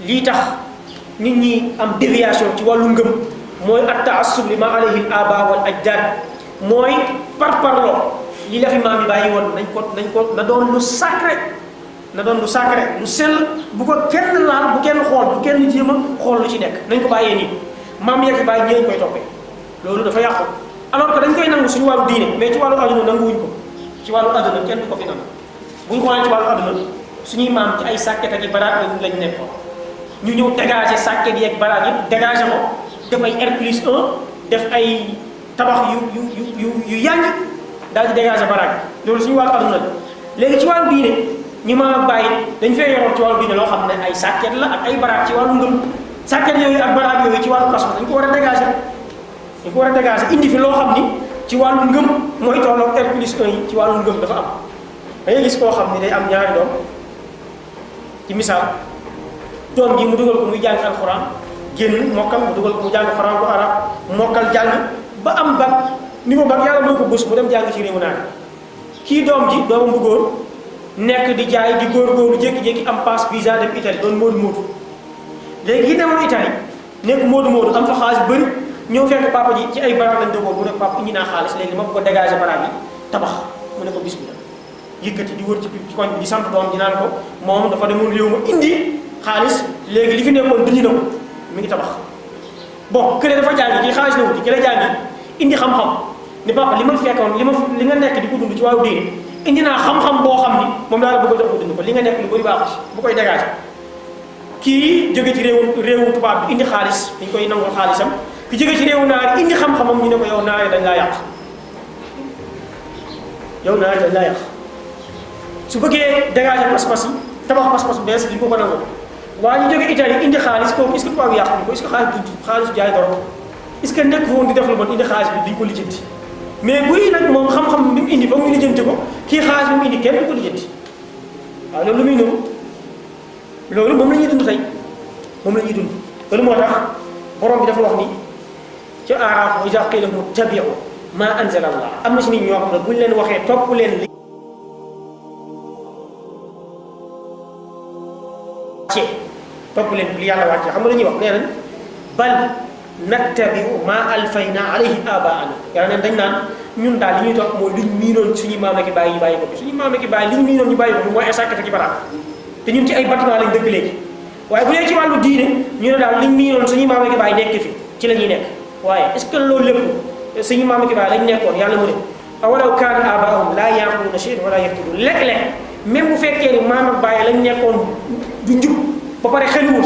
lii tax nit ñi am déviation ci wàllu ngëm mooy at-ta'assub li ma alayhi al-aba wal ajdad mooy parparloo li la fi maam yi bàyyi woon nañ ko na doon lu sacré na doon lu sacré lu sell bu ko kenn laal bu kenn xool bu kenn jéem a xool lu ci nekk nañ ko bàyyee nii maam yeeg fi bàyyi ñi lañ koy toppee loolu dafa yàqu alors que dañ koy nangu suñu wàllu diine mais ci wàllu adduna nanguwuñ ko ci wàllu adduna kenn du ko fi nangu bu ñu xoolee ci wàllu adduna suñuy maam ci ay sàkket ak i baraat lañ nekk ñu ñëw dégager sàkket yi ak baraat yëpp dégager ko def ay R+1 def ay tabax yu yànj daal di dégager baraat yi loolu suñu wàllu adduna la léegi ci wàllu diine ñi ma bàyyi dañ fee yoroon ci wàllu diine loo xam ne ay sàkket la ak ay baraat ci wàllu ngëm sàkket yooyu ak baraat yooyu ci wàllu pas-pas dañ ko war a dégager dañ ko war a dégager indi fi loo xam ni ci wàllu ngëm mooy tolloog R+1 yi ci wàllu ngëm dafa am da ngay gis koo xam ni day am ñaari doom ci misaal doom ji mu dugal ko muy jàng alxuraan génn mokkal mu dugal ko mu jàng franco arabe mokkal jàng ba am bac niveau bac yàlla moo ko bës mu dem jàng ci réewu naar kii doom ji doomam bu góor nekk di jaay di góorgóorlu jékki-jékki am passe visa dem Italie doon moodu léegi yi demoon Italie nekk moodu am fa xaalis bëri ñëw fekk papa ji ci ay baraag lañ dëggoon mu ne papa indi naa xaalis léegi ma ko dégager baraag yi tabax mu ne ko bismillah yëkkati di wër ci koñ bi di sant doom ji naan ko moom dafa demoon réew ma indi xaalis léegi li fi nekkoon dindi na ko mi ngi tabax bon kële dafa jàngi ci xaalis na wuti kële jàngi indi xam-xam ni papa li ma fekkoon li nga nekk di ko dund ci wàllu diine indi naa xam-xam boo xam ni moom daal bëgg a jox ko dund ko li nga nekk lu bëri baaxu si bu koy dégager kii jóge ci réewu tubaab bi indi xaalis dañ koy nangul xaalisam ki jóge ci réewu naar indi xam-xamam ñu ne ko yow naar yi dañ laa yàq yow naar yi dañ laa yàq su bëggee dégager pas-pas yi tabax pas-pas bees duñ ko nangoo waaye ñu jóge Italie indi xaalis kooku est-ce que tubaab yi yàq ko est-ce que xaalis jaay doro est-ce que nekk foofu di def lu bon indi xaalis bi duñ ko lijjanti mais buy nag moom xam-xam bi mu indi foog ñu lijjanti ko kii xaalis bi mu indi kenn du ko lijjanti waaw loolu lu muy nëw loolu moom la ñuy dund tey moom la ñuy dund loolu moo tax borom bi dafa wax ni ci Aaraaf wa izaa qiila lahum ittabi'u maa anzala Allah am na si nit ñoo xam ne buñ leen waxee topp leen li topp leen li yàlla wàcce xam nga dañuy wax nee nañ bal nattabi'u maa alfaynaa alayhi aabaa'anaa yàlla neen dañ naan ñun daal li ñuy topp mooy liñ miinoon suñu maam ak i bàyyi ñu bàyyi ko fi suñu maam ak i bàyyi li ñu miinoon ñu bàyyi ko fi mooy ay sàkket ak i baraak te ñun ci ay bâtiment lañ dëkk léegi waaye bu dee ci wàllu diine ñu ne daal liñ miinoon suñu maam ak i bàyyi nekk fi ci la ñuy nekk waaye est-ce que loolu lépp suñu maam ak i bàyyi lañ nekkoon yàlla mu ne awalaw kaana aabaa'uhum laa ya'qiluuna shay'an wa laa yahtaduun léeg-léeg même bu fekkee ni maam ak bàyyi lañ nekkoon du njub ba pare xëliwul